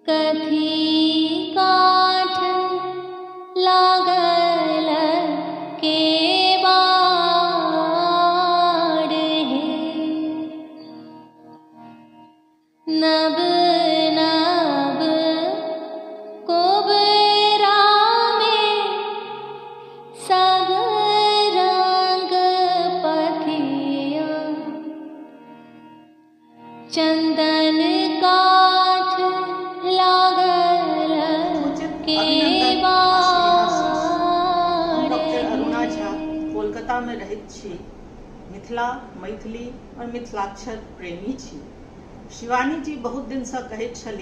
कथी काठ लागल के बाड़ हे। नब नब कोबरा में सब रंग पथिया, चंदन काठ लागल उचित के अभिनंदन आ स्नेहाशीष। हम बाड़ डॉक्टर अरुणा हे। झा कोलकाता में रहैत छी। मिथिला, मैथिली और मिथिलाक्षर प्रेमी छी। शिवानी जी बहुत दिनसँ कहैत छली।